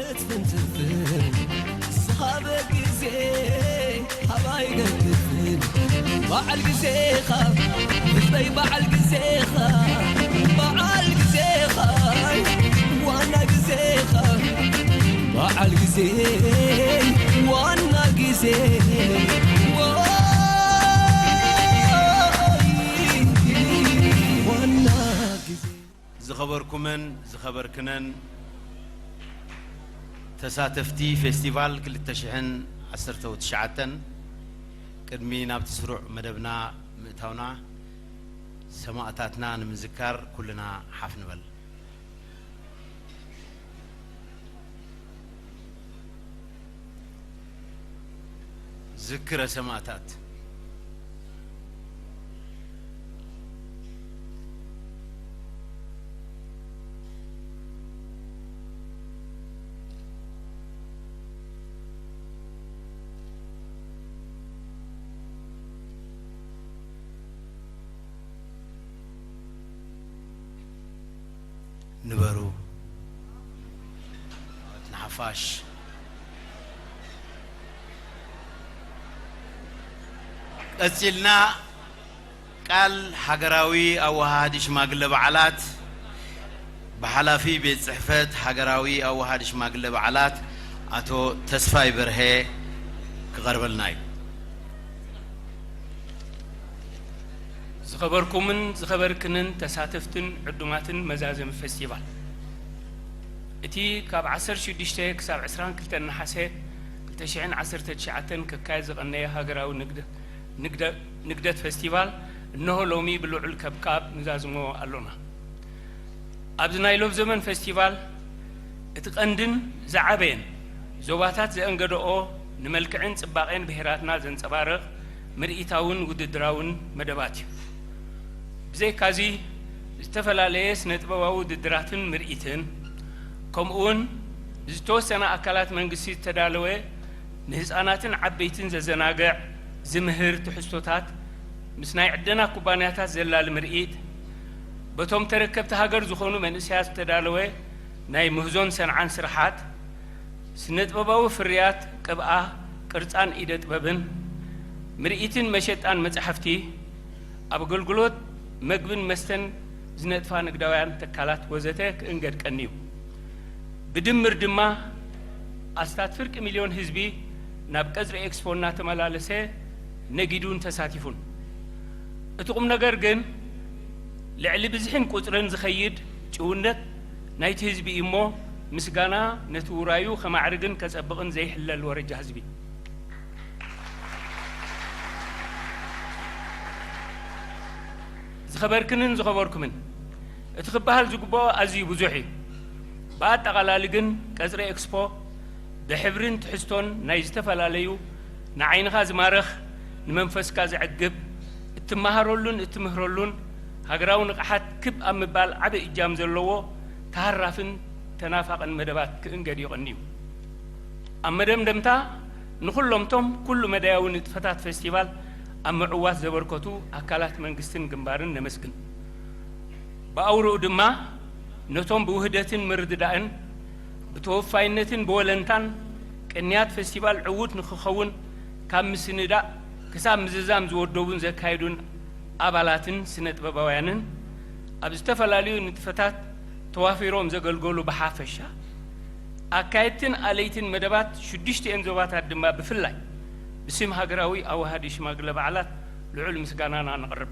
እትፍንትፍን ዝሃበ ግዜ ሃባይ ገድፍን በዓል ግዜኻ ፍትበይ በዓል ግዜኻ በዓል ግዜኻ ዋና ግዜኻ በዓል ግዜ ዋና ግዜ ዋና ግዜ ዝኸበርኩምን ዝኸበርክንን ተሳተፍቲ ፌስቲቫል ክልተ ሽሕን ዓሰርተ ትሽዓተን፣ ቅድሚ ናብቲ ስሩዕ መደብና ምእታውና፣ ሰማእታትና ንምዝካር ኩልና ሓፍ ንበል። ዝክረ ሰማእታት። ንበሩ። ንሓፋሽ። ቀጺልና ቃል ሃገራዊ ኣወሃሃዲ ሽማግለ በዓላት ብሓላፊ ቤት ጽሕፈት ሃገራዊ ኣወሃሃዲ ሽማግለ በዓላት ኣቶ ተስፋይ በርሀ ክቐርበልና እዩ። ዝኸበርኩምን ዝኸበርክንን ተሳተፍትን ዕዱማትን መዛዘሚ ፌስቲቫል፣ እቲ ካብ ዓሰርተ ሽዱሽተ ክሳብ ዕስራን ክልተን ነሓሰ ክልተ ሽሕን ዓሰርተ ትሽዓተን ክካየድ ዝቐነየ ሃገራዊ ንግደ-፣ ንግደ-፣ ንግደት ፌስቲቫል እነሆ ሎሚ ብልዑል ከብካብ ንዛዝሞ ኣሎና። ኣብዚ ናይ ሎብ ዘመን ፌስቲቫል እቲ ቀንድን ዝዓበየን ዞባታት ዘእንገደኦ ንመልክዕን ጽባቐን ብሄራትና ዘንጸባርቕ ምርኢታውን ውድድራውን መደባት እዩ። ብዘይካዚ ዝተፈላለየ ስነ ጥበባዊ ውድድራትን ምርኢትን ከምኡውን ብዝተወሰነ ኣካላት መንግስቲ ዝተዳለወ ንህፃናትን ዓበይትን ዘዘናግዕ ዝምህር ትሕዝቶታት ምስ ናይ ዕደና ኩባንያታት ዘላሊ ምርኢት በቶም ተረከብቲ ሃገር ዝኾኑ መንእሰያት ዝተዳለወ ናይ ምህዞን ሰንዓን ስርሓት ስነጥበባዊ ፍርያት ቅብኣ ቅርጻን ኢደ ጥበብን ምርኢትን መሸጣን መጻሕፍቲ ኣብ ኣገልግሎት መግብን መስተን ዝነጥፋ ንግዳውያን ትካላት ወዘተ ክእንገድ ቀንዩ። ብድምር ድማ ኣስታት ፍርቂ ሚልዮን ህዝቢ ናብ ቀጽሪ ኤክስፖ እናተመላለሰ ነጊዱን ተሳቲፉን። እቲ ቁም ነገር ግን ልዕሊ ብዝሕን ቁጽርን ዝኸይድ ጭውነት ናይቲ ህዝቢ እዩ እሞ ምስጋና ነቲ ውራዩ ከማዕርግን ከጸብቕን ዘይሕለል ወረጃ ህዝቢ። ዝኸበርክንን ዝኸበርኩምን፣ እቲ ክበሃል ዝግብኦ ኣዝዩ ብዙሕ እዩ። ብኣጠቓላሊ ግን ቀጽሪ ኤክስፖ ብሕብርን ትሕዝቶን ናይ ዝተፈላለዩ ንዓይንኻ ዝማርኽ፣ ንመንፈስካ ዘዕግብ፣ እትመሃረሉን እትምህረሉን ሃገራዊ ንቕሓት ክብ ኣብ ምባል ዓቢ እጃም ዘለዎ ተሃራፍን ተናፋቕን መደባት ክእንገድ ይቐንዩ። ኣብ መደምደምታ ንኹሎምቶም ኩሉ መዳያዊ ንጥፈታት ፌስቲቫል ኣብ ምዕዋት ዘበርከቱ ኣካላት መንግስትን ግንባርን ነመስግን። ብኣውርኡ ድማ ነቶም ብውህደትን ምርድዳእን ብተወፋይነትን ብወለንታን ቅንያት ፌስቲቫል ዕዉት ንክኸውን ካብ ምስንዳእ ክሳብ ምዝዛም ዝወደቡን ዘካየዱን ኣባላትን ስነ ጥበባውያንን ኣብ ዝተፈላለዩ ንጥፈታት ተዋፊሮም ዘገልገሉ ብሓፈሻ ኣካየድትን ኣለይትን መደባት ሽዱሽቲኤን ዞባታት ድማ ብፍላይ ብስም ሃገራዊ ኣዋሃዲ ሽማግለ በዓላት ልዑል ምስጋናና ነቕርብ።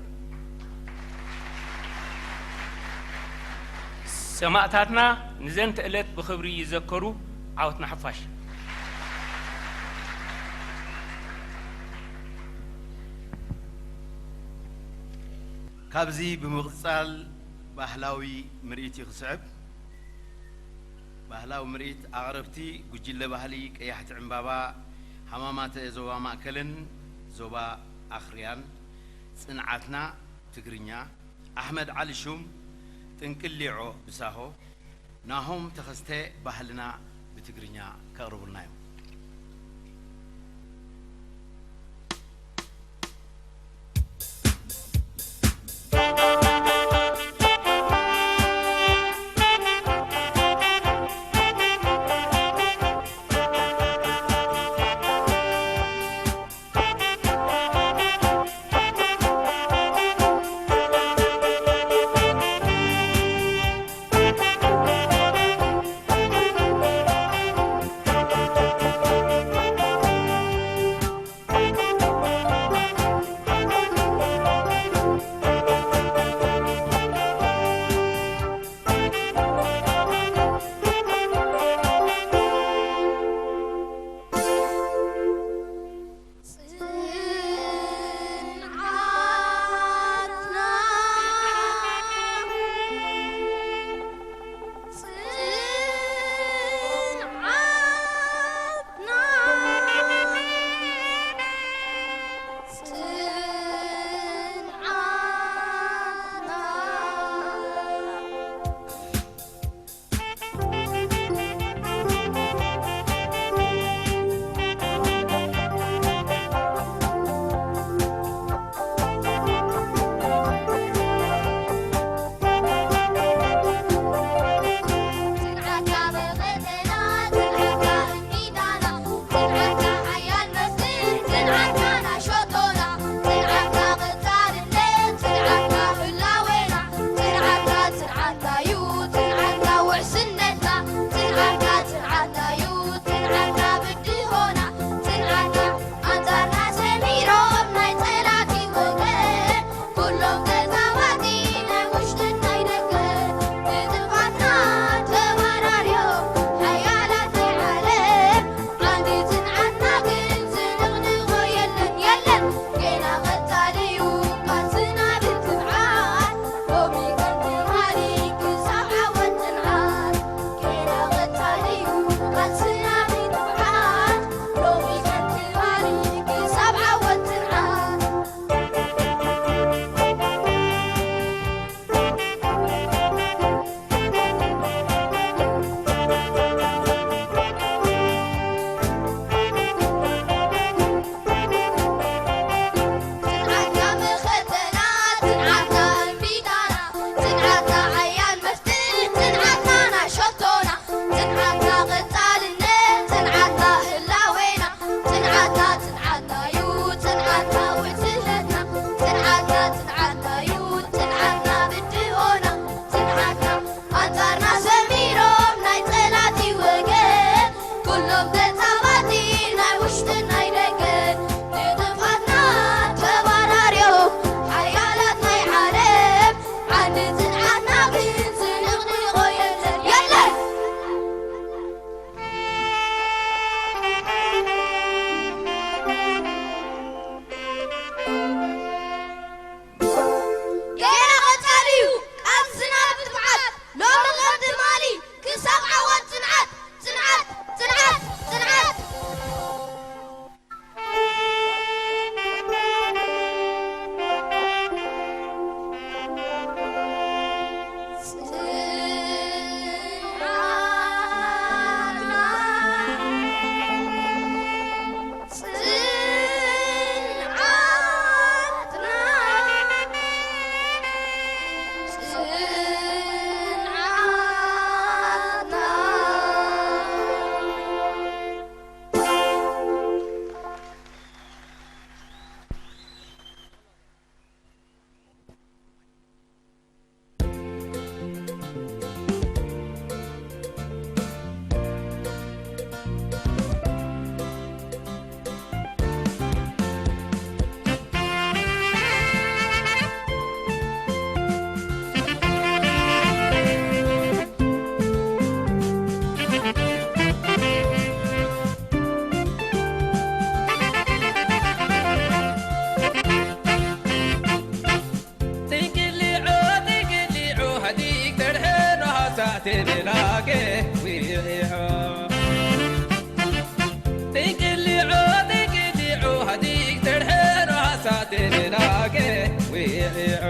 ሰማእታትና ንዘንተ ዕለት ብኽብሪ ይዘከሩ። ዓወት ንሓፋሽ። ካብዚ ብምቕጻል ባህላዊ ምርኢት እዩ ክስዕብ። ባህላዊ ምርኢት ኣቕረብቲ ጉጅለ ባህሊ ቀያሕቲ ዕምባባ ሃማማተ ዞባ ማእከልን ዞባ ኣኽርያን፣ ጽንዓትና ትግርኛ፣ ኣሕመድ ዓሊ ሹም፣ ጥንቅሊዖ ብሳሆ፣ ናሆም ተኸስተ ባህልና ብትግርኛ ከቕርቡልና እዮም። ጥንቅሊዖ ጥንቅሊዖ ሃዲግ ተድሐኖ ሃሳዕ ተበላገ ዊዒዖ። ጥንቅሊዖ ጥንቅሊዖ ሃዲግ ተድሐኖ ሃሳዕ ተበላገ ዊዒዖ።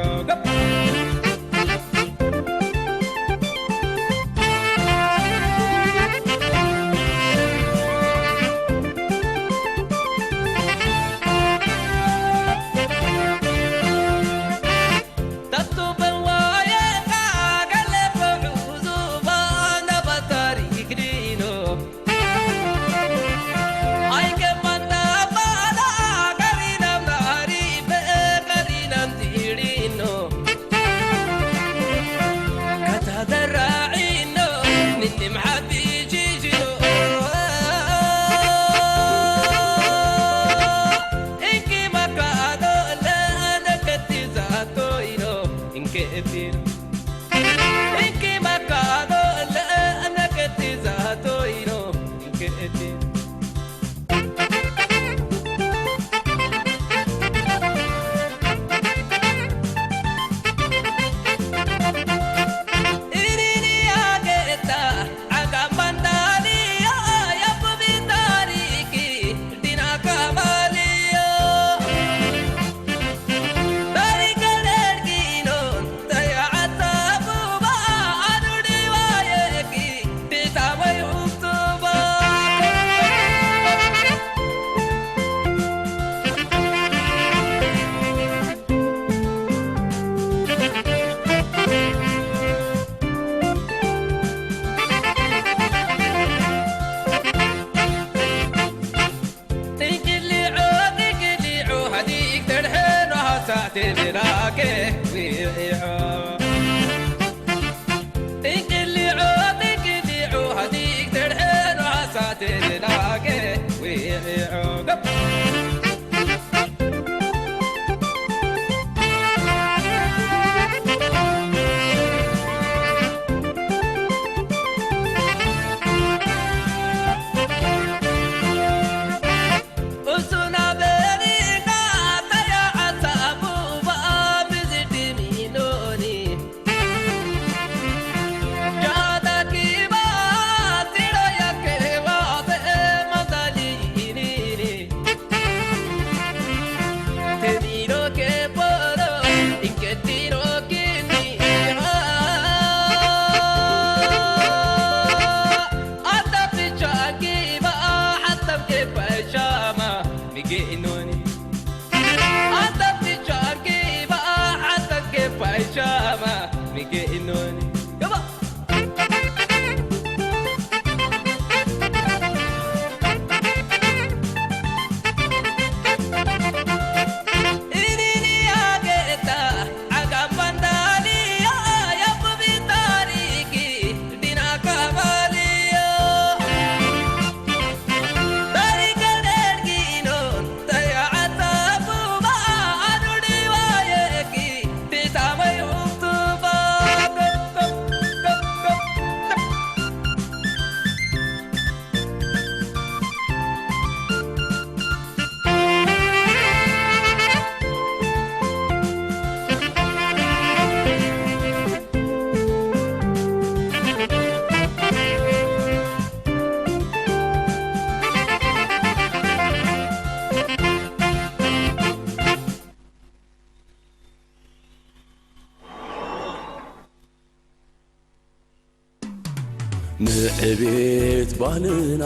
ንዕቤት ባህልና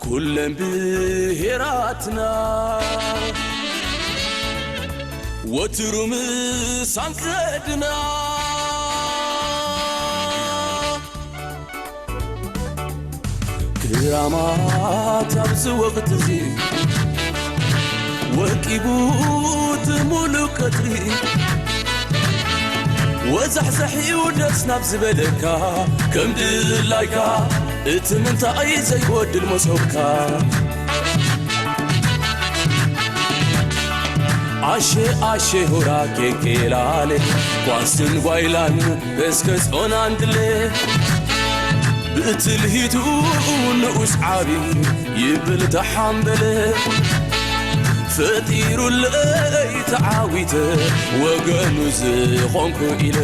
ኩለን ብሄራትና ወትሩ ምሳን ዘድና ክራማት ኣብዚ ወቕቲ እዚ ወቂቡ እቲ ሙሉእ ቀትሪ ወዛሕዛሒኡ ደስ ናብ ዝበለካ ከም ድላይካ እቲ ምንታይ ዘይጎድል መሶብካ ኣሸ ኣሸ ሆራ ኬኬላሌ ኳስን ጓይላን እስከ ጾናንድሌ ብትልሂቱ ንኡስ ዓቢ ይብል ተሓምበለ ፈጢሩለይ ተዓዊተ ወገኑ ዝኾንኩ ኢለ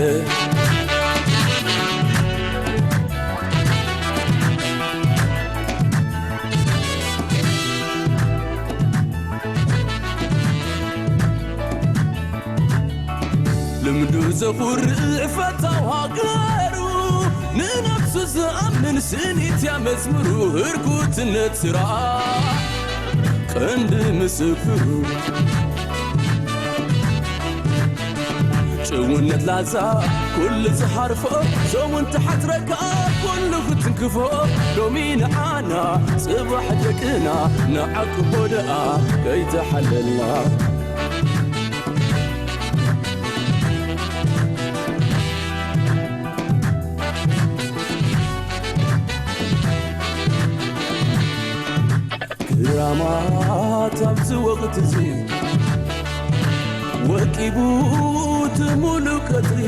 ልምዱ ዘኹርዕ ፈታው ሃገሩ ንነፍሱ ዝኣምን ስኒት እያ መዝሙሩ ህርኩትነት ስራሕ ቀንዲ ምስክሩ ጭውነት ላዛ ኩሉ ዝሃርፎ ሰሙን ተሓትረካ ኩሉ ክትንክፎ ሎሚ ንዓና ጽባሕ ደቅና ንዓቅቦ ደኣ ከይተሓለልና ክራማት ኣብዚ ወቕቲ እዚ ወቂቡ እቲ ሙሉእ ቀትሪ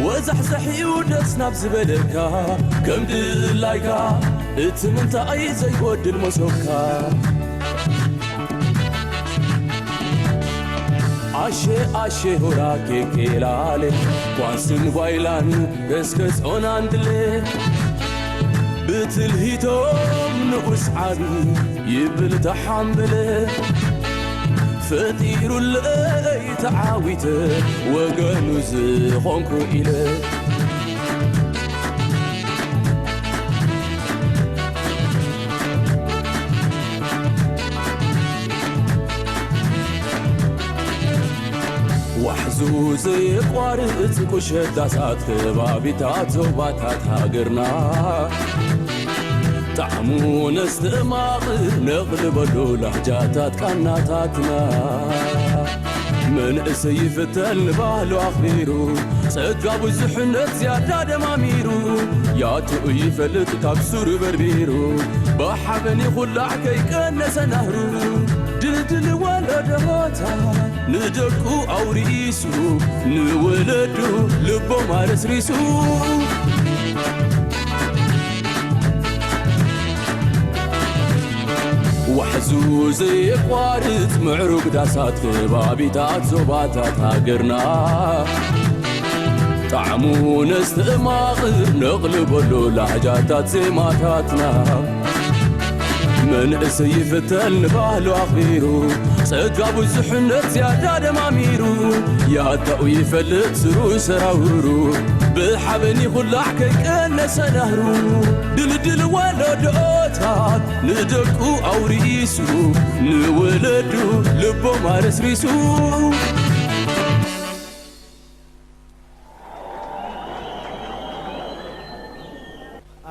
ወዛሕዛሒኡ ደስ ናብ ዝበለካ ከም ድላይካ እቲ ምንታይ ዘይጎድል መሶብካ ኣሸ ኣሸ ሆራ ኬኬላሌ ኳስን ጓይላን እስከ ጾናንድሌ ብትልሂቶም ንኡስ ዓቢ ይብል ተሓምበለ ፈጢሩለይ ተዓዊተ ወገኑ ዝኾንኩ ኢለ ዋሕዙ ዘየቋርጽ ቁሸት ዳሳት ከባቢታት ዞባታት ሃገርና ጣዕሙ ነስተማቕ ነቕልበሉ ላህጃታት ቃናታትና መንእሰይ ይፍተል ንባህሉ ኣኽቢሩ ጸጋ ብዙሕነት ዝያዳ ደማሚሩ ያቱ ይፈልጥ ካብ ሱሩ በርቢሩ ብሓበን ይኹላዕ ከይቀነሰ ናህሩ ድልድል ወለዶታት ንደቁ ኣውሪሱ ንወለዱ ልቦም ኣረስሪሱ ዋሕዙ ዘየቋርጽ ምዕሩግ ዳሳት ከባቢታት ዞባታት ሃገርና ጣዕሙ ነስተማቕር ነቕልበሉ ላሕጃታት ዜማታትና መንእሰይ ይፍተል ንባህሉ ኣኽቢሩ ጸጋ ብዙሕነት ዝያዳ ደማሚሩ ያታኡ ይፈልጥ ስሩ ሰራውሩ ብሓበን ይኹላዕ ከይቀነሰ ናህሩ ድልድል ወለዶታት ንደቁ ኣውሪሱ ንወለዱ ልቦም ኣረስሪሱ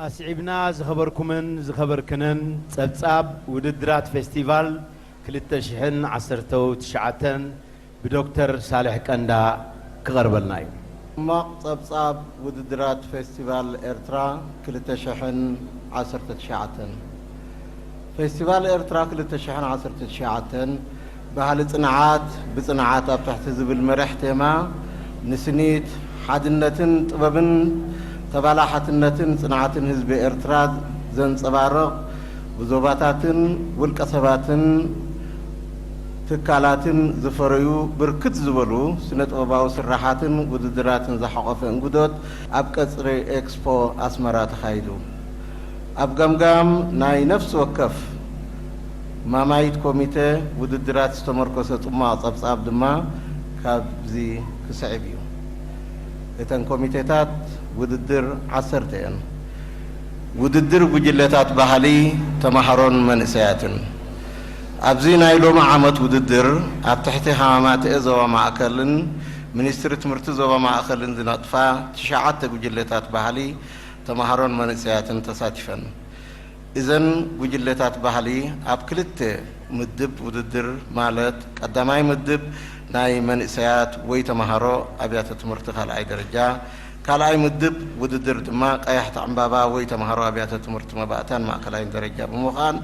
ኣስዒብና ዝኸበርኩምን ዝኸበርክንን ጸብጻብ ውድድራት ፌስቲቫል ክልተ ሽሕን ዓሰርተ ትሽዓተን ብዶክተር ሳልሕ ቀንዳ ክቐርበልና እዩ። ሕማቕ ጸብጻብ ውድድራት ፌስቲቫል ኤርትራ ክልተ ሽሕን ዓሰርተ ትሽዓተን። ፌስቲቫል ኤርትራ ክልተ ሽሕን ዓሰርተ ትሽዓተን ባህሊ ጽንዓት ብጽንዓት ኣብ ትሕቲ ዝብል መሪሕ ቴማ ንስኒት፣ ሓድነትን ጥበብን ተባላሓትነትን ጽንዓትን ህዝቢ ኤርትራ ዘንጸባርቕ ብዞባታትን ውልቀ ሰባትን ትካላትን ዝፈረዩ ብርክት ዝበሉ ስነ ጥበባዊ ስራሓትን ውድድራትን ዝሓቖፈ እንግዶት ኣብ ቀጽሪ ኤክስፖ ኣስመራ ተኻይዱ። ኣብ ገምጋም ናይ ነፍሲ ወከፍ ማማይት ኮሚተ ውድድራት ዝተመርኮሰ ጽማቕ ጸብጻብ ድማ ካብዚ ክስዕብ እዩ። እተን ኮሚቴታት ውድድር ዓሰርተ እየን። ውድድር ጉጅለታት ባህሊ፣ ተማሃሮን መንእሰያትን። ኣብዚ ናይ ሎሚ ዓመት ውድድር ኣብ ትሕቲ ሃማማተኤ ዞባ ማእከልን ሚኒስትሪ ትምህርቲ ዞባ ማእከልን ዝነጥፋ ትሽዓተ ጉጅለታት ባህሊ፣ ተማሃሮን መንእሰያትን ተሳቲፈን። እዘን ጉጅለታት ባህሊ ኣብ ክልተ ምድብ ውድድር ማለት ቀዳማይ ምድብ ናይ መንእሰያት ወይ ተማሃሮ ኣብያተ ትምህርቲ ካልኣይ ደረጃ፣ ካልኣይ ምድብ ውድድር ድማ ቀያሕቲ ዕምባባ ወይ ተማሃሮ ኣብያተ ትምህርቲ መባእታን ማእከላይን ደረጃ ብምዃን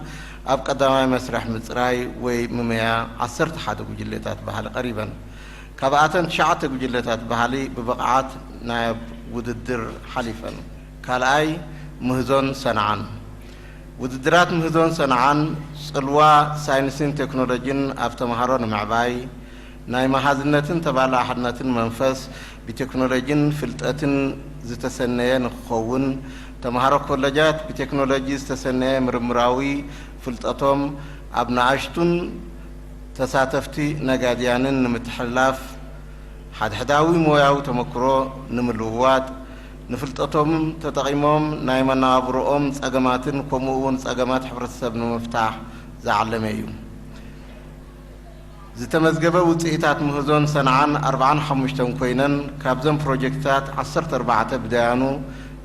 ኣብ ቀዳማይ መስርሕ ምጽራይ ወይ ምመያ ዓሰርተ ሓደ ጉጅለታት ባህሊ ቀሪበን። ካብኣተን ትሽዓተ ጉጅለታት ባህሊ ብብቕዓት ናብ ውድድር ሓሊፈን። ካልኣይ፣ ምህዞን ሰንዓን። ውድድራት ምህዞን ሰንዓን ጽልዋ ሳይንስን ቴክኖሎጂን ኣብ ተምሃሮ ንምዕባይ፣ ናይ መሃዝነትን ተባላሓነትን መንፈስ ብቴክኖሎጂን ፍልጠትን ዝተሰነየ ንክኸውን፣ ተምሃሮ ኮለጃት ብቴክኖሎጂ ዝተሰነየ ምርምራዊ ፍልጠቶም ኣብ ንኣሽቱን ተሳተፍቲ ነጋድያንን ንምትሕልላፍ፣ ሓድሕዳዊ ሞያዊ ተመክሮ ንምልውዋጥ፣ ንፍልጠቶም ተጠቒሞም ናይ መነባብሮኦም ጸገማትን ከምኡ እውን ጸገማት ሕብረተሰብ ንምፍታሕ ዝዓለመ እዩ። ዝተመዝገበ ውጽኢታት ምህዞን ሰንዓን ኣርብዓን ሓሙሽተን ኮይነን፣ ካብዘን ፕሮጀክትታት ዓሰርተ ኣርባዕተ ብደያኑ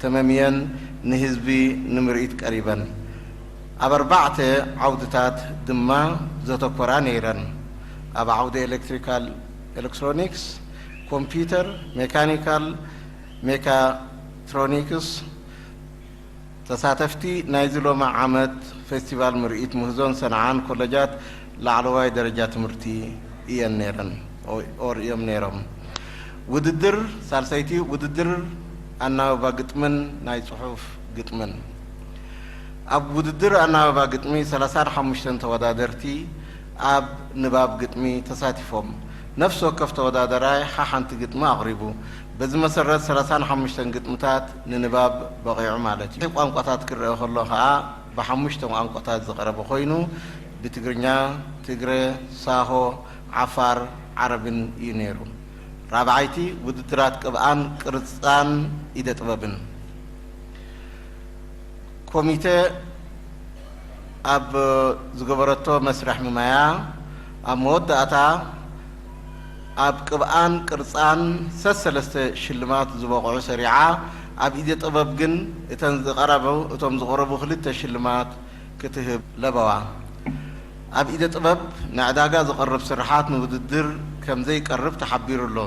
ተመምየን ንህዝቢ ንምርኢት ቀሪበን። ኣብ ኣርባዕተ ዓውድታት ድማ ዘተኮራ ነይረን። ኣብ ዓውዲ ኤሌክትሪካል ኤሌክትሮኒክስ፣ ኮምፒውተር፣ ሜካኒካል ሜካትሮኒክስ። ተሳተፍቲ ናይዚ ሎሚ ዓመት ፌስቲቫል ምርኢት ምህዞን ሰንዓን ኮለጃት ላዕለዋይ ደረጃ ትምህርቲ እየን ነይረን፣ ኦር እዮም ነይሮም። ውድድር፣ ሳልሰይቲ ውድድር ኣናብባ ግጥምን ናይ ጽሑፍ ግጥምን። ኣብ ውድድር ኣናብባ ግጥሚ ሰላሳን ሓሙሽተን ተወዳደርቲ ኣብ ንባብ ግጥሚ ተሳቲፎም። ነፍሲ ወከፍ ተወዳደራይ ሓሓንቲ ግጥሚ ኣቕሪቡ። በዚ መሰረት ሰላሳን ሓሙሽተን ግጥምታት ንንባብ በቒዑ ማለት እዩ። ቋንቋታት ክረአ ከሎ ከኣ ብሓሙሽተ ቋንቋታት ዝቐረበ ኮይኑ፣ ብትግርኛ፣ ትግረ፣ ሳሆ፣ ዓፋር፣ ዓረብን እዩ ነይሩ። ራብዓይቲ፣ ውድድራት ቅብኣን ቅርጻን ኢደ ጥበብን። ኮሚተ ኣብ ዝገበረቶ መስርሕ ምመያ፣ ኣብ መወዳእታ ኣብ ቅብኣን ቅርጻን ሰሰለስተ ሽልማት ዝበቕዑ ሰሪዓ፣ ኣብ ኢደ ጥበብ ግን እተን ዝቐረቡ፣ እቶም ዝቐረቡ ክልተ ሽልማት ክትህብ ለበዋ። ኣብ ኢደ ጥበብ ንዕዳጋ ዝቐርብ ስርሓት ንውድድር ከም ዘይቀርብ ተሓቢሩ ኣሎ።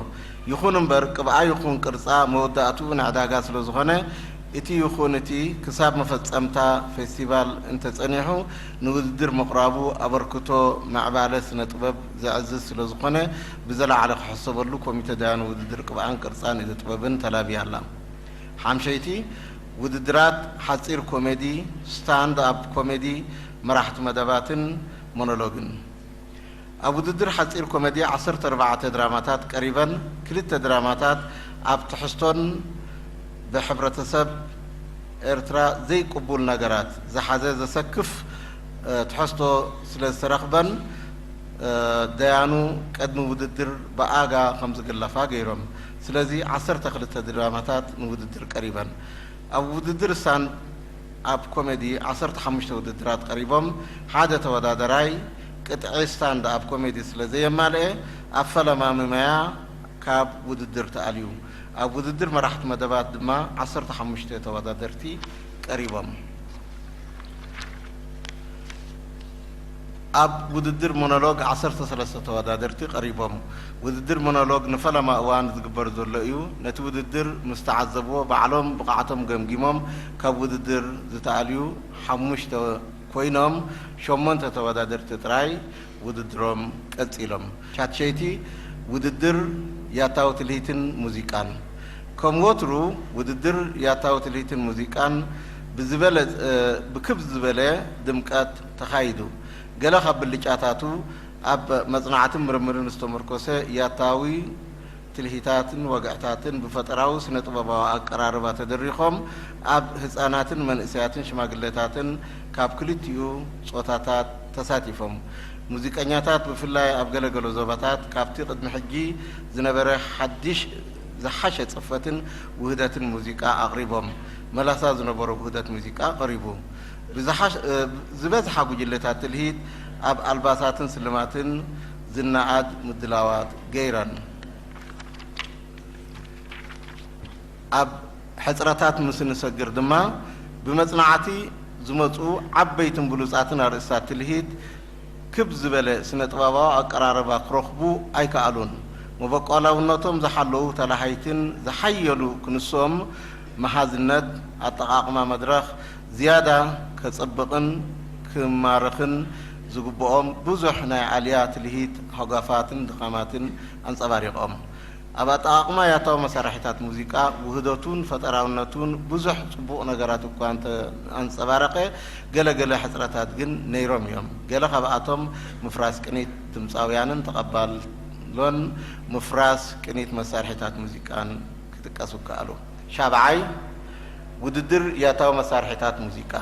ይኹን እምበር፣ ቅብኣ ይኹን ቅርጻ መወዳእትኡ ንዕዳጋ ስለ ዝኾነ፣ እቲ ይኹን እቲ ክሳብ መፈጸምታ ፌስቲቫል እንተጸኒሑ፣ ንውድድር ምቕራቡ ኣበርክቶ ምዕባለ ስነ ጥበብ ዘዕዝዝ ስለ ዝኾነ፣ ብዝለዓለ ክሕሰበሉ ኮሚተ ዳያኑ ውድድር ቅብኣን ቅርጻን ኢደ ጥበብን ተላብያ ኣላ። ሓምሸይቲ፣ ውድድራት ሓጺር ኮሜዲ፣ ስታንድ ኣፕ ኮሜዲ፣ መራሕቲ መደባትን ሞኖሎግን። ኣብ ውድድር ሓጺር ኮሜዲ ዓሰርተ ኣርባዕተ ድራማታት ቀሪበን፣ ክልተ ድራማታት ኣብ ትሕዝቶን ብሕብረተሰብ ኤርትራ ዘይቅቡል ነገራት ዝሓዘ ዘሰክፍ፣ እ፣ ትሕዝቶ ስለ ዝተረኽበን፣ እ፣ ደያኑ ቅድሚ ውድድር ብኣጋ ከም ዝግለፋ ገይሮም። ስለዚ ዓሰርተ ክልተ ድራማታት ንውድድር ቀሪበን። ኣብ ውድድር ስታንድ ኣፕ ኮሜዲ ዓሰርተ ሓሙሽተ ውድድራት ቀሪቦም፣ ሓደ ተወዳደራይ ቅጥዒ ስታንድ ኣፕ ኮሜዲ ስለ ዘየማልአ፣ ኣብ ፈለማ ምመያ ካብ ውድድር ተኣልዩ። ኣብ ውድድር መራሕቲ መደባት ድማ ዓሰርተ ሓሙሽተ ተወዳደርቲ ቀሪቦም። ኣብ ውድድር ሞኖሎግ ዓሰርተ ሰለስተ ተወዳደርቲ ቀሪቦም። ውድድር ሞኖሎግ ንፈለማ እዋን ዝግበር ዘሎ እዩ። ነቲ ውድድር ምስ ተዓዘብዎ፣ ባዕሎም ብቕዓቶም ገምጊሞም ካብ ውድድር ዝተኣልዩ ሓሙሽተ ኮይኖም፣ ሸሞንተ ተወዳደርቲ ጥራይ ውድድሮም ቀጺሎም። ሻትሸይቲ፣ ውድድር ያታዊ ትልሂትን ሙዚቃን። ከም ወትሩ፣ ውድድር ያታዊ ትልሂትን ሙዚቃን ብዝበለ፣ እ፣ ብክብ ዝበለ ድምቀት ተኻይዱ። ገለ ካብ ብልጫታቱ፣ ኣብ መጽናዕትን ምርምርን ዝተመርኮሰ ያታዊ ትልሂታትን ወግዕታትን ብፈጠራዊ ስነ-ጥበባዊ ኣቀራርባ ተደሪኾም፣ ኣብ ህጻናትን መንእሰያትን ሽማግለታትን ካብ ክልቲኡ ጾታታት ተሳቲፎም። ሙዚቀኛታት ብፍላይ ኣብ ገለገሎ ዞባታት ካብቲ ቅድሚ ሕጂ ዝነበረ ሓድሽ ዝሓሸ ጽፈትን ውህደትን ሙዚቃ ኣቕሪቦም። መላሳ ዝነበሮ ውህደት ሙዚቃ ቀሪቡ። ብዝሓሽ-፣ እ፣ ዝበዝሓ ጉጅለታት ትልሂት ኣብ ኣልባሳትን ስልማትን ዝነኣድ ምድላዋት ገይረን። ኣብ ሕጽረታት ምስ ንሰግር ድማ፣ ብመጽናዕቲ ዝመጹ ዓበይትን ብሉጻትን ኣርእስታት ትልሂት ክብ ዝበለ ስነ-ጥበባዊ ኣቀራርባ ክረኽቡ ኣይከኣሉን። መበቆላውነቶም ዝሓለዉ ተላሃይትን ዝሓየሉ ክንሶም፣ መሃዝነት ኣጠቓቕማ መድረኽ ዝያዳ ከጸብቕን ክማረኽን ዝግብኦም ብዙሕ ናይ ኣልያ ትልሂት፣ ሃጓፋትን ድኻማትን ኣንጸባሪቖም። ኣብ ኣጠቓቕማ ያታዊ መሳርሒታት ሙዚቃ፣ ውህደቱን ፈጠራውነቱን ብዙሕ ጽቡቕ ነገራት እኳ እንተ ኣንጸባረቐ፣ ገለ ገለ ሕጽረታት ግን ነይሮም እዮም። ገለ ካብኣቶም ምፍራስ ቅኒት ድምጻውያንን ተቐባሎን ምፍራስ ቅኒት መሳርሒታት ሙዚቃን ክጥቀሱ ይከኣሉ። ሻብዓይ፣ ውድድር ያታዊ መሳርሒታት ሙዚቃ።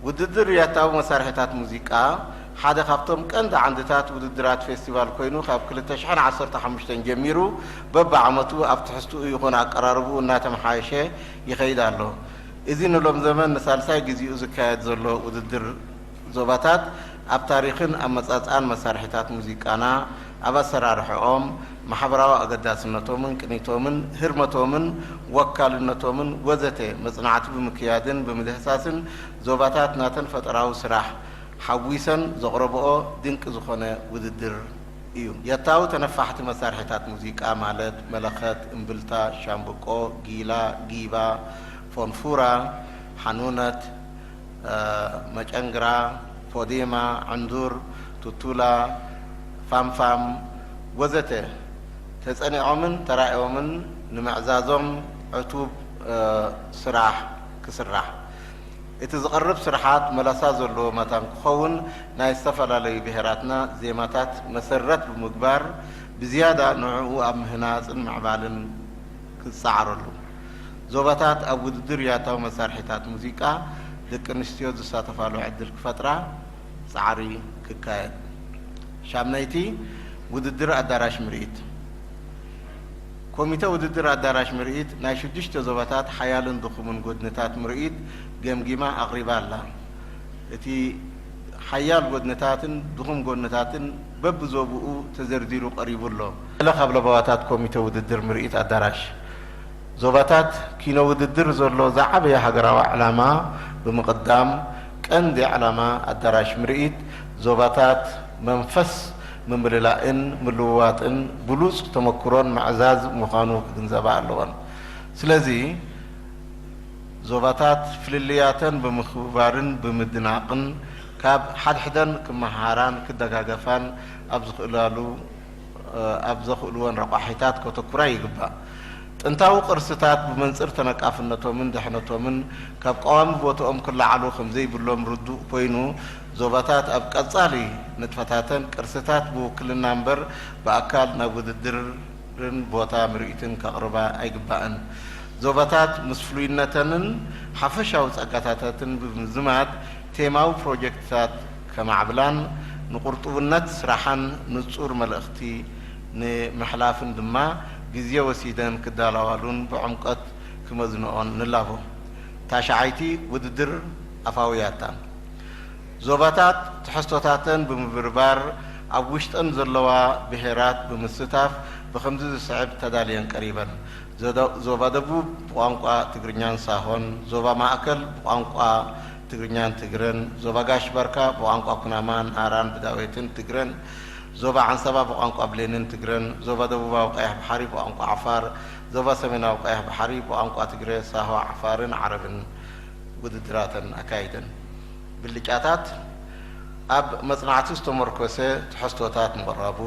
ውድድር ያታዊ መሳርሒታት ሙዚቃ ሓደ ካብቶም ቀንዲ ዓንድታት ውድድራት ፌስቲቫል ኮይኑ፣ ካብ ክልተ ሽሕን ዓሰርተ ሓሙሽተን ጀሚሩ በብዓመቱ ኣብ ትሕዝትኡ ይኹን ኣቀራርብኡ እናተመሓየሸ ይኸይድ ኣሎ። እዚ ንሎም ዘመን ንሳልሳይ ግዜኡ ዝካየድ ዘሎ ውድድር ዞባታት ኣብ ታሪኽን ኣመጻጽኣን መሳርሒታት ሙዚቃና፣ ኣብ ኣሰራርሕኦም፣ ማሕበራዊ ኣገዳስነቶምን ቅኒቶምን ህርመቶምን ወካልነቶምን ወዘተ መጽናዕቲ ብምክያድን ብምድህሳስን ዞባታት ናተን ፈጠራዊ ስራሕ ሓዊሰን ዘቕረብኦ ድንቂ ዝኾነ ውድድር እዩ። ያታዊ ተነፋሕቲ መሳርሒታት ሙዚቃ ማለት መለኸት፣ እምብልታ፣ ሻምብቆ፣ ጊላ፣ ጊባ፣ ፎንፉራ፣ ሓኑነት፣ መጨንግራ፣ ፖዴማ፣ ዕንዱር፣ ቱቱላ፣ ፋምፋም ወዘተ ተጸኒዖምን ተራእዮምን ንምዕዛዞም ዕቱብ ስራሕ ክስራሕ። እቲ ዝቐርብ ስርሓት መላሳ ዘለዎ መታን ክኸውን ናይ ዝተፈላለዩ ብሄራትና ዜማታት መሰረት ብምግባር ብዝያዳ ንዕኡ ኣብ ምህናጽን ምዕባልን ክጸዓረሉ። ዞባታት ኣብ ውድድር ያታዊ መሳርሒታት ሙዚቃ ደቂ ኣንስትዮ ዝሳተፋሉ ዕድል ክፈጥራ ጻዕሪ ክካየድ። ሻምናይቲ፣ ውድድር ኣዳራሽ ምርኢት። ኮሚተ ውድድር ኣዳራሽ ምርኢት ናይ ሽዱሽተ ዞባታት ሓያልን ድኹምን ጎድንታት ምርኢት ገምጊማ ኣቕሪባ ኣላ። እቲ ሓያል ጎድንታትን ድኹም ጎድንታትን በብዞብኡ ተዘርዚሩ ቀሪቡ ኣሎ። ገለ ካብ ለበዋታት ኮሚተ ውድድር ምርኢት ኣዳራሽ። ዞባታት ኪኖ ውድድር ዘሎ ዝዓበየ ሃገራዊ ዕላማ ብምቕዳም፣ ቀንዲ ዕላማ ኣዳራሽ ምርኢት ዞባታት መንፈስ ምምልላእን ምልውዋጥን ብሉጽ ተመክሮን ምዕዛዝ ምዃኑ ክግንዘባ ኣለወን። ስለዚ ዞባታት ፍልልያተን ብምክብባርን ብምድናቕን ካብ ሓድሕደን ክመሃራን ክደጋገፋን ኣብ ዝኽእላሉ ኣብ ዘኽእልወን ረቋሒታት ከተኩራ ይግባእ። ጥንታዊ ቅርስታት ብመንጽር ተነቃፍነቶምን ድሕነቶምን ካብ ቀዋሚ ቦትኦም ክለዓሉ ከምዘይብሎም ርዱእ ኮይኑ፣ ዞባታት ኣብ ቀጻሊ ንጥፈታተን ቅርስታት ብውክልና እምበር ብኣካል ናብ ውድድርን ቦታ ምርኢትን ከቕርባ ኣይግባእን። ዞባታት ምስ ፍሉይነተንን ሓፈሻዊ ጸጋታተትን ብምዝማድ ቴማዊ ፕሮጀክትታት ከማዕብላን ንቁርጡውነት ስራሓን ንጹር መልእኽቲ ንምሕላፍን ድማ ግዜ ወሲደን ክዳለዋሉን ብዕምቆት ክመዝንኦን ንላቦ። ታሽዓይቲ፣ ውድድር ኣፋዊ ያታ። ዞባታት ትሕዝቶታተን ብምብርባር ኣብ ውሽጠን ዘለዋ ብሄራት ብምስታፍ ብኸምዚ ዝስዕብ ተዳልየን ቀሪበን። ዞባ ደቡብ ብቋንቋ ትግርኛን ሳሆን፣ ዞባ ማእከል ብቋንቋ ትግርኛን ትግረን፣ ዞባ ጋሽ ባርካ ብቋንቋ ኩናማን ናራን ብዳዌትን ትግረን፣ ዞባ ዓንሰባ ብቋንቋ ብሌንን ትግረን፣ ዞባ ደቡባዊ ቀይሕ ባሕሪ ብቋንቋ ዓፋር፣ ዞባ ሰሜናዊ ቀይሕ ባሕሪ ብቋንቋ ትግረ፣ ሳሆ፣ ዓፋርን ዓረብን ውድድራተን ኣካይደን። ብልጫታት ኣብ መጽናዕቲ ዝተመርኮሰ ትሕዝቶታት ምቕራቡ፣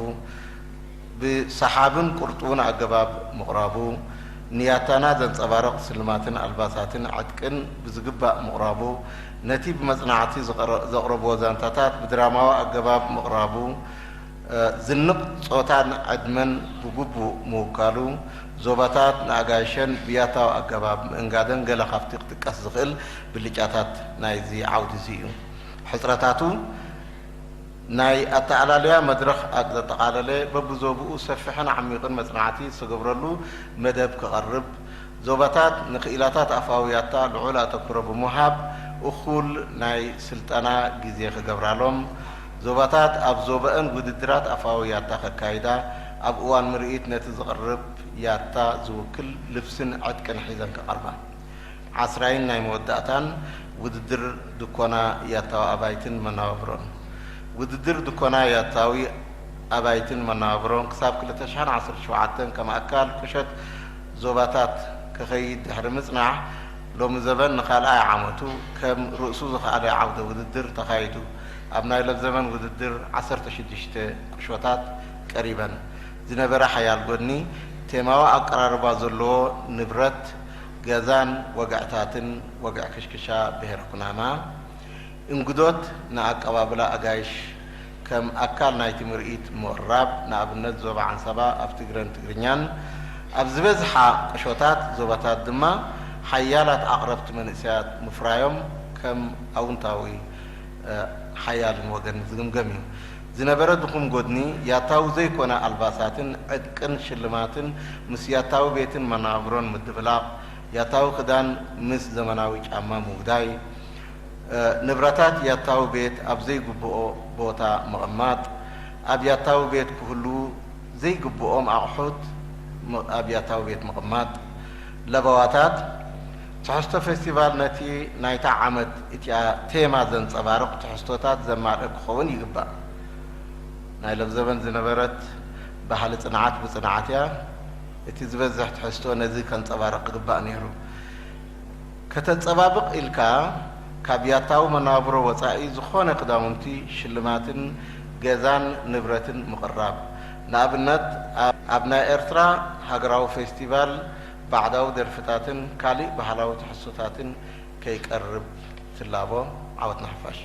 ብሰሓብን ቁርጡውን ኣገባብ ምቕራቡ፣ ንያታና ዘንጸባርቕ ስልማትን ኣልባሳትን ዕጥቅን ብዝግባእ ምቕራቡ፣ ነቲ ብመጽናዕቲ ዘቕረብዎ ዛንታታት ብድራማዊ ኣገባብ ምቕራቡ፣ ዝንቕ ጾታን ዕድመን ብግቡእ ምውካሉ፣ ዞባታት ንኣጋይሸን ብያታዊ ኣገባብ ምእንጋደን ገለ ካብቲ ክጥቀስ ዝኽእል ብልጫታት ናይዚ ዓውዲ እዚ እዩ። ሕጽረታቱ፣ ናይ ኣተኣላልያ መድረኽ ዘጠቓለለ፣ በብዞብኡ ሰፊሕን ዓሚቕን መጽናዕቲ ዝተገብረሉ መደብ ክቐርብ፣ ዞባታት ንክኢላታት ኣፋዊ ያታ ልዑል ኣተኩሮ ብምሃብ፣ እኹል ናይ ስልጠና ግዜ ክገብራሎም፣ ዞባታት ኣብ ዞባአን ውድድራት ኣፋዊ ያታ ከካይዳ፣ ኣብ እዋን ምርኢት ነቲ ዝቐርብ ያታ ዝውክል ልብስን ዕጥቅን ሒዘን ክቐርባ። ዓስራይን ናይ መወዳእታን፣ ውድድር ድኮና ያታዊ ኣባይትን መነባብሮን። ውድድር ድኮና ያታዊ ኣባይትን መነባብሮን ክሳብ ክልተ ሽሕን ዓሰርተ ሸውዓተን ከም ኣካል ቁሸት ዞባታት ክኸይድ ድሕሪ ምጽናሕ፣ ሎሚ ዘበን ንኻልኣይ ዓመቱ ከም ርእሱ ዝኸኣለ ዓውደ ውድድር ተኻይዱ። ኣብ ናይ ለብ ዘበን ውድድር ዓሰርተ ሽዱሽተ ቁሾታት ቀሪበን። ዝነበረ ሓያል ጎድኒ ቴማዊ ኣቀራርባ ዘለዎ ንብረት ገዛን ወግዕታትን ወግዕ ክሽክሻ ብሄረ ኩናማ፣ እንግዶት ንኣቀባብላ ኣጋይሽ ከም ኣካል ናይቲ ምርኢት ምቕራብ፣ ንኣብነት ዞባ ዓንሰባ ኣብ ትግረን ትግርኛን፣ ኣብ ዝበዝሓ ቁሾታት ዞባታት ድማ ሓያላት ኣቕረብቲ መንእሰያት ምፍራዮም ከም ኣውንታዊ፣ እ፣ ሓያልን ወገን ዝግምገም እዩ። ዝነበረ ድኹም ጎድኒ ያታዊ ዘይኮነ ኣልባሳትን ዕጥቅን ሽልማትን ምስ ያታዊ ቤትን መናብሮን ምድብላቕ፣ ያታዊ ክዳን ምስ ዘመናዊ ጫማ ምውዳይ፣ እ፣ ንብረታት ያታዊ ቤት ኣብ ዘይግብኦ ቦታ ምቕማጥ፣ ኣብ ያታዊ ቤት ክህልዉ ዘይግብኦም ኣቑሑት ም-፣ ኣብ ያታዊ ቤት ምቕማጥ፣ ለበዋታት፣ ትሕዝቶ ፌስቲቫል ነቲ ናይታ ዓመት እቲኣ ቴማ ዘንጸባርቕ ትሕዝቶታት ዘማልእ ክኸውን ይግባእ። ናይ ለብዘበን ዝነበረት ባህሊ ጽንዓት ብጽንዓት እያ። እቲ ዝበዝሕ ትሕዝቶ ነዚ ከንጸባርቕ ክግባእ ነይሩ። ከተጸባብቕ ኢልካ ካብ ያታዊ መነባብሮ ወጻኢ ዝኾነ ክዳውንቲ፣ ሽልማትን ገዛን ንብረትን ምቕራብ። ንኣብነት፣ ኣብ፣ ኣብ ናይ ኤርትራ ሃገራዊ ፌስቲቫል ባዕዳዊ ደርፍታትን ካልእ ባህላዊ ትሕዝቶታትን ከይቀርብ ትላቦ። ዓወት ንሓፋሽ።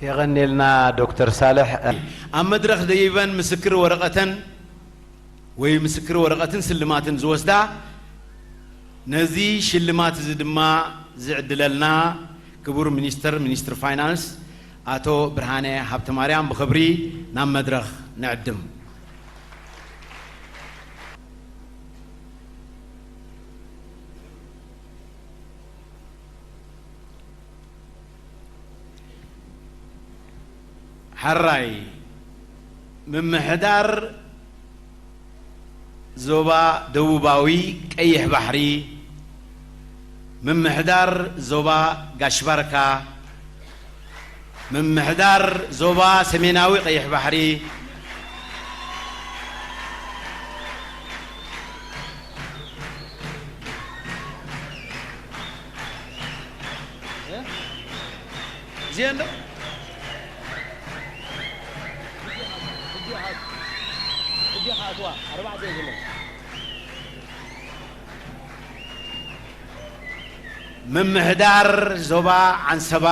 የቐንየልና ዶክተር ሳልሕ። ኣብ መድረኽ ደይበን ምስክር ወረቐተን ወይ ምስክር ወረቐትን ስልማትን ዝወስዳ፣ ነዚ ሽልማት እዚ ድማ ዝዕድለልና ክቡር ሚኒስተር፣ ሚኒስትር ፋይናንስ ኣቶ ብርሃነ ሃብተማርያም ብኽብሪ ናብ መድረኽ ንዕድም። ሕራይ ምምሕዳር ዞባ ደቡባዊ ቀይሕ ባሕሪ፣ ምምሕዳር ዞባ ጋሽ ባርካ፣ ምምሕዳር ዞባ ሰሜናዊ ቀይሕ ባሕሪ፣ እዚአን ዶ? ምምሕዳር ዞባ ዓንሰባ፣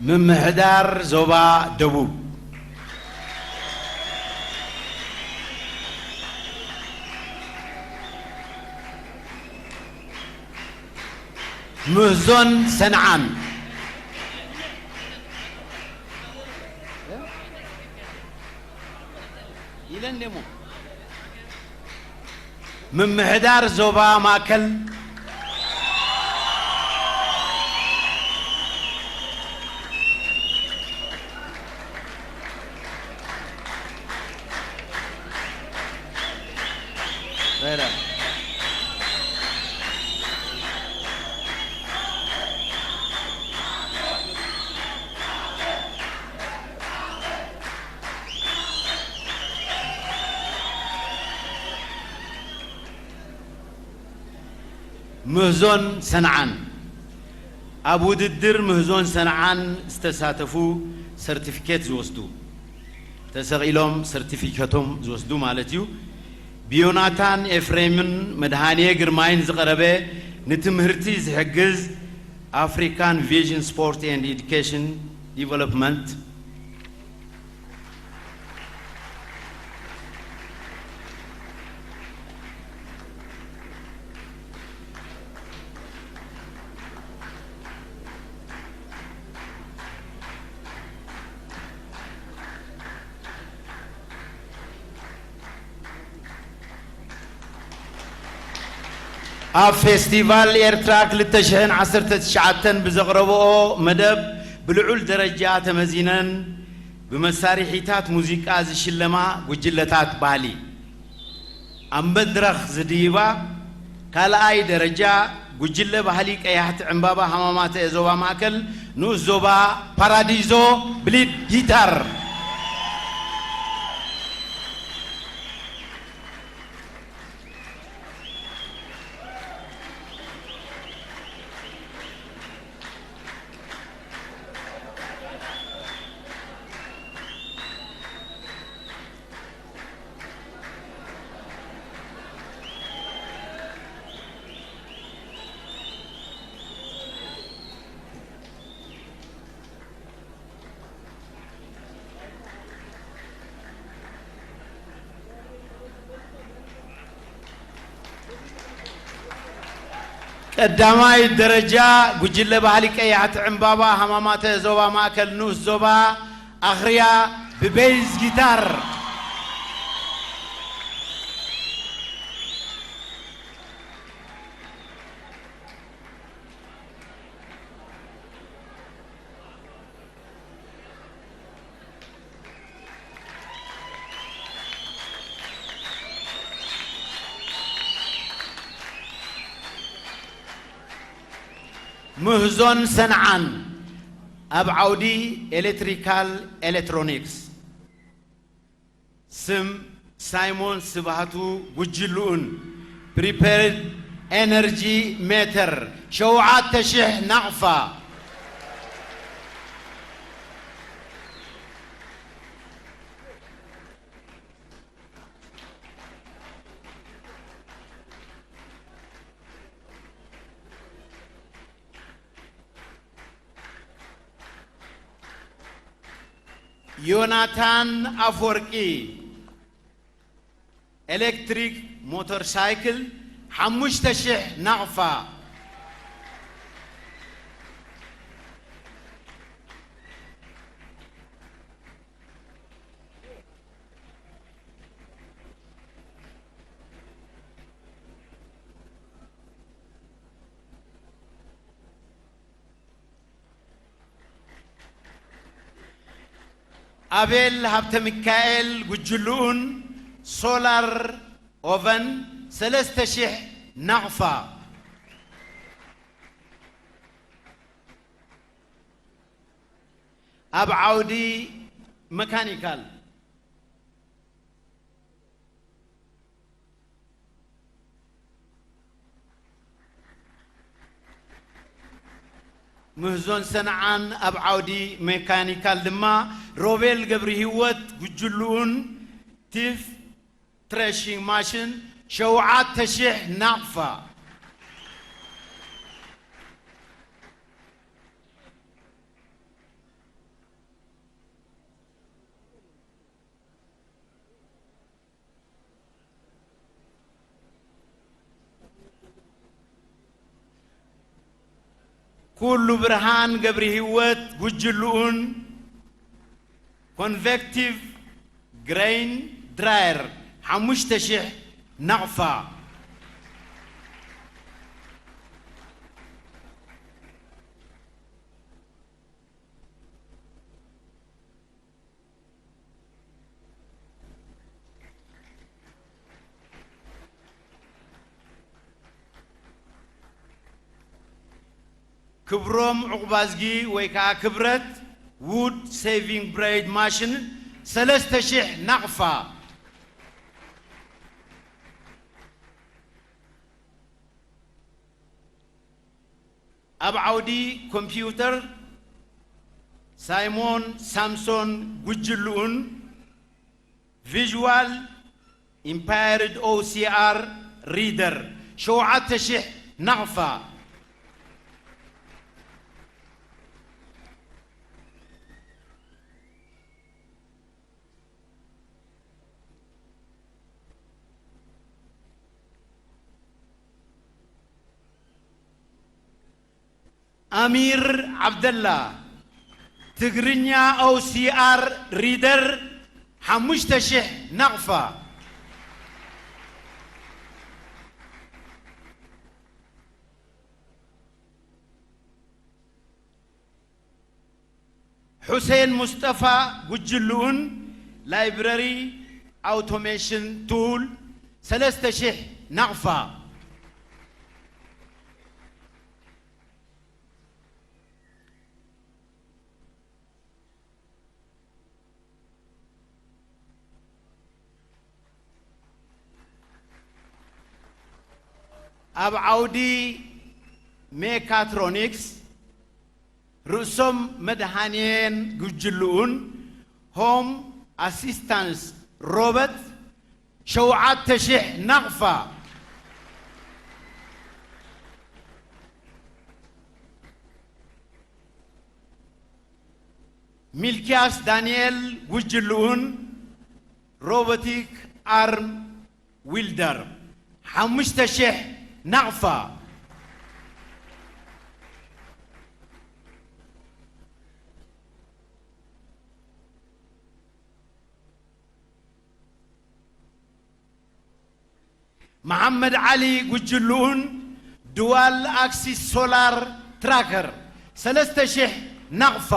ምምሕዳር ዞባ ደቡብ፣ ምህዞን ሰንዓን፣ ኢለን ደሞ ምምሕዳር ዞባ ማእከል፣ ምህዞን ሰንዓን፣ ኣብ ውድድር ምህዞን ሰንዓን ዝተሳተፉ ሰርቲፊኬት ዝወስዱ፣ ተሰቒሎም ሰርቲፊኬቶም ዝወስዱ ማለት እዩ። ብዮናታን ኤፍሬምን መድሃንየ ግርማይን ዝቐረበ ንትምህርቲ ዝሕግዝ ኣፍሪካን ቪዥን ስፖርት ኤንድ ኤዱኬሽን ዲቨሎፕመንት፣ ኣብ ፌስቲቫል ኤርትራ ክልተ ሽሕን ዓሰርተ ትሽዓተን ብዘቕረብኦ መደብ ብልዑል ደረጃ ተመዚነን ብመሳርሒታት ሙዚቃ ዝሽለማ ጉጅለታት ባህሊ፣ ኣብ መድረኽ ዝድይባ ካልኣይ ደረጃ ጉጅለ ባህሊ ቀያሕቲ ዕምባባ ሃማማተ ዞባ ማእከል ንኡስ ዞባ ፓራዲዞ ብሊድ ጊታር። ቀዳማይ ደረጃ ጉጅለ ባህሊ ቀያሕቲ ዕምባባ ሃማማተ ዞባ ማእከል ንኡስ ዞባ ኣኽርያ ብቤዝ ጊታር። ምህዞን ሰንዓን ኣብ ዓውዲ ኤሌክትሪካል ኤሌክትሮኒክስ። ስም ሳይሞን ስብሃቱ ጉጅልኡን ፕሪፔርድ ኤነርጂ ሜተር ሸውዓተ ሽሕ ናቕፋ። ዮናታን ኣፈወርቂ ኤሌክትሪክ ሞተር ሳይክል ሓሙሽተ ሽሕ ናቕፋ። ኣቤል ሃብተ ሚካኤል ጉጅልኡን ሶላር ኦቨን ሰለስተ ሽሕ ናቕፋ። ኣብ ዓውዲ መካኒካል። ምህዞን ሰንዓን ኣብ ዓውዲ ሜካኒካል ድማ ሮቤል ገብርሂወት ጉጅልኡን ቲፍ ትረሺንግ ማሽን ሸውዓተ ሽሕ ናቕፋ። ኩሉ ብርሃን ገብርሂወት ጉጅልኡን ኮንቨክቲቭ ግሬይን ድራየር ሓሙሽተ ሽሕ ናቕፋ። ክብሮም ዑቕባዝጊ ወይ ከዓ ክብረት ውድ ሴቪንግ ብሬድ ማሽን ሰለስተ ሽሕ ናቕፋ። ኣብ ዓውዲ ኮምፒውተር ሳይሞን ሳምሶን ጉጅልኡን ቪዥዋል ኢምፓየርድ ኦሲኣር ሪደር ሸውዓተ ሽሕ ናቕፋ። ኣሚር ዓብደላ ትግርኛ ኦሲኣር ሪደር ሓሙሽተ ሽሕ ናቕፋ። ሑሴን ሙስጠፋ ጉጅልኡን ላይብረሪ ኣውቶሜሽን ቱል ሰለስተ ሽሕ ናቕፋ። ኣብ ዓውዲ ሜካትሮኒክስ ርእሶም መድሃንየን ጉጅልኡን ሆም ኣሲስታንስ ሮበት ሸውዓተ ሽሕ ናቕፋ። ሚልክያስ ዳንኤል ጉጅልኡን ሮቦቲክ ኣርም ዊልደር ሓሙሽተ ሽሕ ናቕፋ። መሓመድ ዓሊ ጉጅልኡን ድዋል ኣክሲስ ሶላር ትራከር ሰለስተ ሽሕ ናቕፋ።